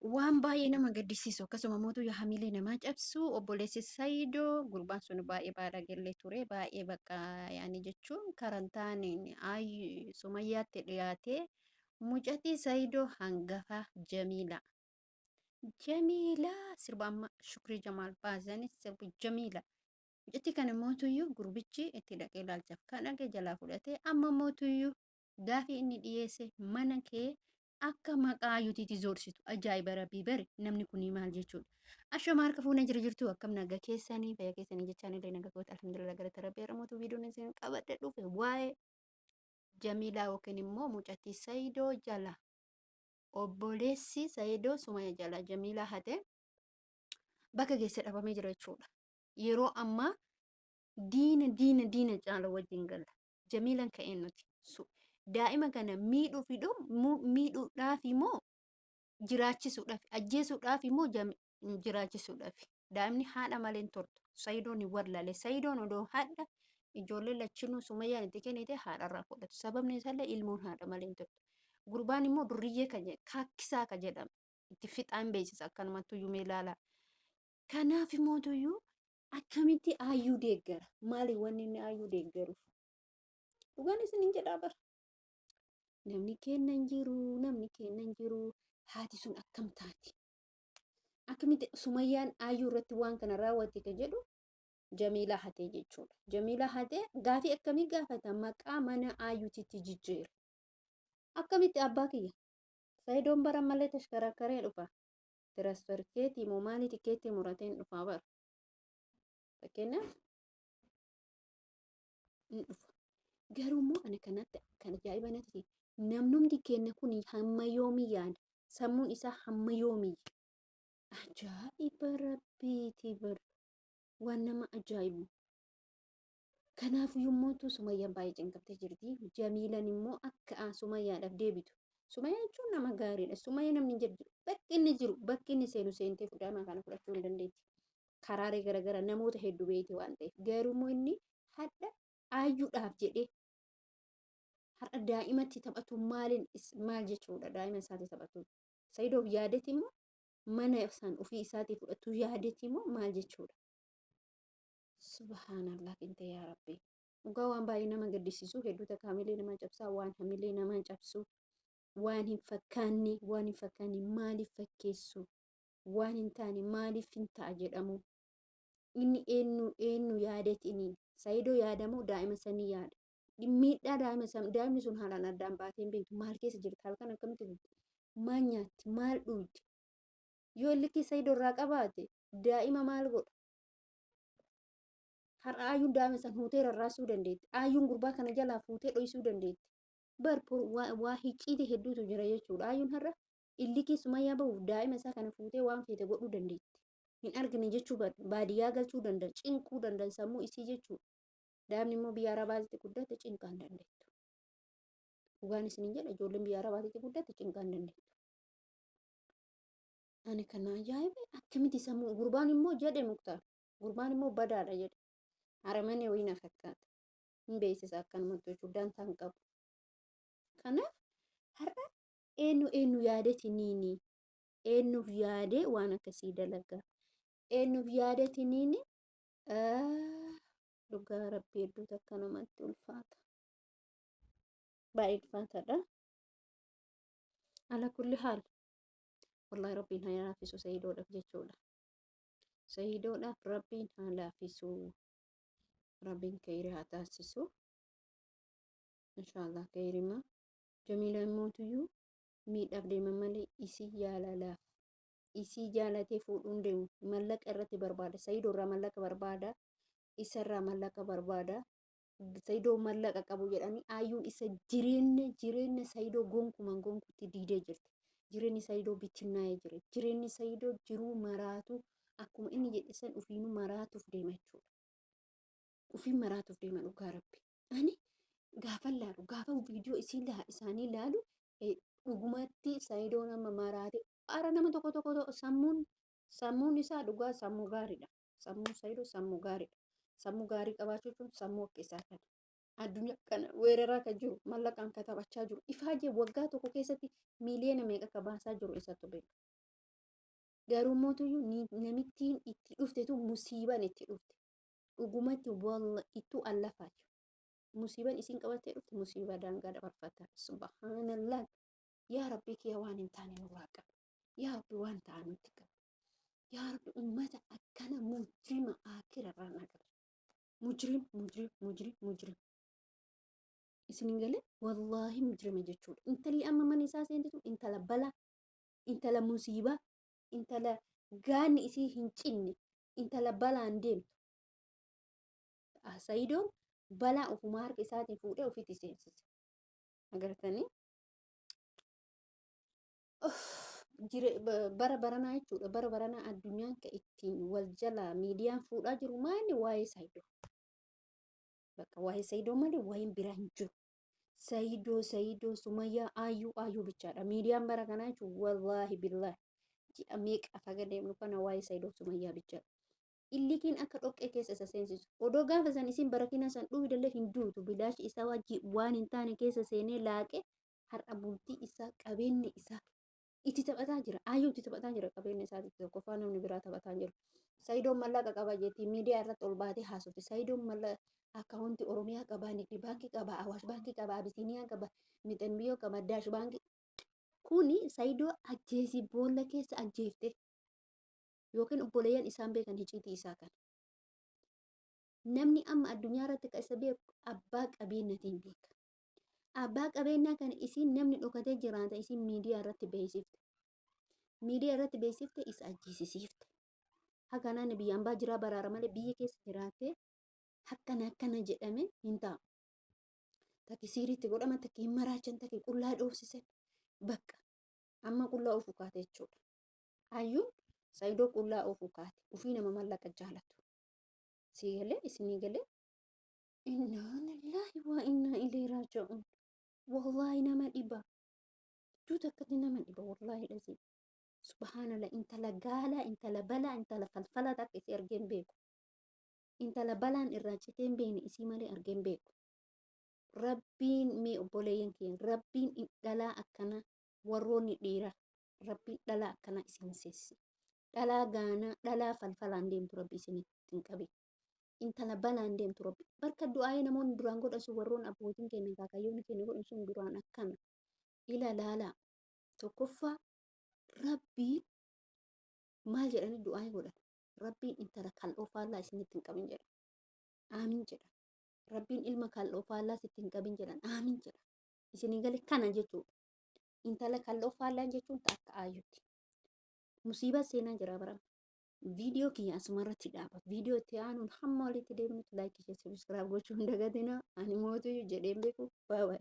Waan baay'ee nama gaddisiisu akkasuma mootu hamilee namaa cabsu obboleessi Saayidoo gurbaan sun baay'ee baalagellee ture, baay'ee bakka yaani jechuun karantaan Sumayyaatti dhiyaatee mucatii Saayidoo hangafa Jamiila. Jamiila sirba amma Shukrii Jamaal baasanis sirbi Jamiila. Mucattii kana mootuyyuu gurbichi itti dhaqee ilaalchaaf kan dhaqe jalaa fudhatee, amma mootuyyuu gaafii inni dhiyeesse mana kee akka maqaa ayyuutiitti zoorsitu. Ajaa'iba rabbii bari, namni kun maal jechuudha. Ashama, harka fuunee jira jirtu, akkam nagaa keessanii, fayyaa keessanii jechaan illee nagaa koota, alhamdulillah, galata rabbii. Har'a viidiyoon isin qabadhe dhufe waa'ee Jamiilaa yookiin immoo mucattii Sayidoo jala, obboleessi Sayidoo Sumaya jala Jamiilaa hate bakka geesse dhabamee jira jechuudha. Yeroo ammaa diina diina diina caala wajjin galla. Jamiilaan ka'een nuti daa'ima kana miidhuudhaaf immoo jiraachisuudhaaf, ajjeesuudhaaf immoo jiraachisuudhaaf, daa'imni haadha malee hin turtu. Sayidoon hin wallaale. Sayidoon odoo haadha ijoollee lachinuu Sumayyaan itti kennite haadharraa fudhatu. Sababni isaallee ilmoon haadha malee hin turtu. Gurbaan immoo durriyyee kan jedhe kaakkisaa kan jedhame itti fixaan beeksisa akkanumatti iyyuu mee ilaala. Kanaaf immoo akkamitti aayyuu deeggara? Maali wanni inni aayyuu deeggaruuf? Dhugaan isin hin jedhaa bara. Namni kenna hin jiru, namni kenna hin jiru. Haati sun akkam taati? Akkamitti Sumayyaan aayyuu irratti waan kana raawwatte kan jedhu Jamiilaa hatee jechuudha. Jamiilaa hatee gaafii akkamii gaafata? Maqaa mana aayyuutitti jijjiira. Akkamitti abbaa kiyya? Sayidoon bara malee tashkarakkaree dhufa. Tirasferkeetii moo maalii tikeettii murateen dhufaa bara. Fakkeenyaaf hin dhufa. Garuu immoo ana kanatti kan ajaa'iba natti ta'e, namnumti keenya kun hamma yoomii yaada? Sammuun isaa hamma yoomii? Ajaa'iba rabbiiti bar. Waan nama ajaa'ibu. Kanaaf yommuu Sumayyaan baay'ee cinqamtee jirti. Jamiilaan immoo akka Sumayyaadhaaf deebitu. Sumayyaa jechuun nama gaariidha. Sumayyaa namni hin jiru. Bakki inni jiru, bakki inni seenu seentee daa'ima kana fudhachuu hin dandeetti. Karaalee garaagaraa namoota hedduu beekti waan ta'eef. Garuu immoo inni hadha aayyuudhaaf jedhee har'a daa'imatti taphatu maaliin maal jechuudha, daa'ima isaatti taphatu. Sayidoof yaadeti immoo mana san ofii isaatii fudhatu yaadeti immoo maal jechuudha. Subhaanallah kinte yaa Rabbi. Dhugaa waan baay'ee nama gaddisiisu, hedduu takka hamilee nama cabsaa, waan hamilee nama cabsu, waan hin fakkaanne, waan hin fakkaanne maaliif fakkeessu, waan hin taane maaliif hin ta'a jedhamu. Inni eenyu eenyu yaadeti? Inni Sayidoo yaadamoo daa'ima sanii yaada? Miidhaa daa'ima san, daa'imni sun haalaan addaan baatee hin beektu. Maal keessa jirti? Halkan akkamitti bulti? Maal nyaatti? Maal dhugdi? Yoo illikii Sayidoo irraa qabaate daa'ima maal godha? Har'a aayyuun daa'ima san huutee rarraasuu dandeetti. Aayyuun gurbaa kana jalaa fuutee dhoysuu dandeetti. Bar waa hicciitii hedduutu jira jechuudha. Aayyuun har'a illikii Sumayyaa bahuuf daa'ima isaa kana fuutee waan feete godhuu dandeetti. Hin argine jechuu baadiyyaa galchuu danda'a. Cinquu danda'a sammuu isii jechuudha. Daa'imni immoo biyya Arabaatti guddate cinqaa hin dandeettu. Dhugaan isiniin jedha, ijoolleen biyya Arabaatti guddate cinqaa hin dandeettu. Ani kana ajaa'ibe, akkamitti sammuu gurbaan immoo jedhe Muktaar. Gurbaan immoo badaadha jedhe. Haramanii wayii na fakkaata. Hin beeksisa akkanumatti jechuudha, dantaa hin qabu. Kanaaf har'a eenyu eenyu yaadeti niini? Eenyuuf yaadee waan akkasii dalagaa? Eenyuuf yaadeti niini? Dhugaa rabbii hedduu takka namatti ulfaata. Baay'ee ulfaataadha. Ala kulli haal. Wallahi rabbiin haa laaffisu Sayidoodhaaf jechuudha. Sayidoodhaaf rabbiin haa laaffisu. Rabbiin kayrii haa taasisu. Inshaallah kayrima. Jamiilaan mootuyyuu miidhaaf deema malee isii jaalalaaf. Isii jaalatee fuudhuun deemu mallaqa irratti barbaada. Sayidoo irraa mallaqa barbaada. Isarraa mallaqa barbaada. Sayidoo mallaqa qabu jedhanii ayyuun isa jireenya Sayidoo gonkumaan gonkutti diidee jirti. Jireenyi Sayidoo bittinnaa'ee jira. Jireenyi Sayidoo jiruu maraatu, akkuma inni jedhe san ofiinuu maraatuuf deema jechuudha. Ofiin maraatuuf deema dhugaa rabbi. Ani gaafa laalu, gaafa viidiyoo isii isaanii laalu, dhugumatti Sayidoon amma maraate. Ara nama tokko tokko sammuun isaa dhugaa sammuu gaariidha. Sammuun Sayidoo sammuu gaariidha. Sammuu gaarii qabaachuu jechuun sammuu akka isaa kana. Addunyaa kana weeraraa kan jiru, mallaqaan kan taphachaa jiru, ifaajee waggaa tokko keessatti miiliyoona meeqa akka baasaa jiru isatu beeka. Garuu mootuyyuu namittiin itti dhuftetu musiiban itti dhufte. Dhugumatti walla ittuu allafaati. Musiiban isin qabattee dhufte musiibaa daangaa dabarfata. Subhaanallah. Yaa Rabbii kiyya, waan hin taane nurraa qabi. Yaa Rabbi, waan ta'an nutti qabi. Yaa Rabbi, ummata akkana mujrima akirarraa naa qabi. Mujrim, mujrim, mujrim, mujrim. Isin galee? Wallaahi mujrima jechuudha. Intalli amma mana isaa seentitu intala balaa, intala musiibaa, intala gaanni isii hin cinne, intala balaan deemtu. Sayidoon balaa ofumaa harka isaatiin fuudhee ofitti seensise. Agartanii? Bara baranaa jechuudha. Bara baranaa addunyaan ka ittiin wal jalaa miidiyaan fuudhaa jiru maali? Waa'ee Sayidoo. Bakka waa'ee Sayidoo malee waa'een biraa hin jiru. Sayidoo, Sayidoo, Sumayyaa, Ayyuu, Ayyuu bichaadha. Miidiyaan bara kanaa jechuun wallaahi billaahi. Ji'a meeqa afaga deemnu kana waa'ee Sayidoo, Sumayyaa bichaadha. Illikiin akka dhoqqee keessa isa seensisu. Odoo gaafa san isin barakina san dhuydallee hin duutu. Bilaashi isaa wajji waan hin taane keessa seenee laaqee har'a bultii isaa, qabeenya isaa itti taphataa jira. Ayyuu itti taphataa jira qabeenya isaati. Tokkoffaa namni biraa taphataa jiru. Sayidoon mallaqa qaba jetti miidiyaa irratti ol baatee haasofti. Sayidoon mallaqa akkaawuntii Oromiyaa qaba, Nigdi Baankii qaba, Awaash Baankii qaba, Abisiiniyaa qaba, Mixanbiyyoo qaba, Daash Baankii. Kuni Sayidoo ajjeesii boolla keessa ajjeefte yookiin obboleeyyan isaan beekan hiciitii isaa kana. Namni amma addunyaa irratti kan isa beeku abbaa qabeenyatiin beeka. Abbaa qabeenyaa kana isiin namni dhokatee jiraata, isiin miidiyaa irratti beeksifte. Miidiyaa irratti beeksifte, isa ajjeesisiifte. Haga naanni biyya ambaa jiraa baraara malee biyya keessa jiraatee akkana akkana jedhame hin taa'u. Takki siiriitti godhama, takki hin maraachan, takki qullaa dhoofsisan. Bakka amma qullaa ofu kaate jechuudha. Hayyuun Sayidoo qullaa ofu kaate. Ufii nama mallaqa jaalatu. Sii galee? Isinii galee? Innaa lillaahi waa innaa ilayhi raaji'uun. Wallaahi nama dhiba. Hedduu takkatti nama dhiba wallaahi dhasii. Subhaanallah, intala gaalaa, intala balaa, intala falfalaa takka isii argee hin beeku. Intala balaan irraa citee hin beekne isii malee argee hin beeku. Rabbiin mee obboleeyyan kiyya, Rabbiin dhalaa akkana, warroonni dhiiraa, Rabbiin dhalaa akkana isin seensise. Dhalaa gaanaa, dhalaa falfalaan deemtu Rabbi isinitti hin qabin. Intala balaan deemtu Rabbi. Barka du'aa'ee namoonni duraan godhan sun, warroon abbootiin keenya, kaakayyoonni keenya godhan sun duraan akkana. Ila laalaa. Tokkoffaa Rabbiin maal jedhanii du'aa'ee godhan? Rabbiin intala kal'oo faallaa isinitti hin qabin jedhan. Aamin jedhan. Rabbiin ilma kal'oo faallaa sitti hin qabin jedhan. Aamin jedhan. Isinii gale? Kana jechuudha. Intala kal'oo faallaan jechuun ta akka ayyuuti. Musiibaa seenaa jira barama. Viidiyoo kiyya asuma irratti dhaaba. Viidiyoo itti aanuun hamma walitti deebinutti like, share, subscribe gochuu hin dagatinaa. Ani mootuyyuu jedheen beeku. Bye bye.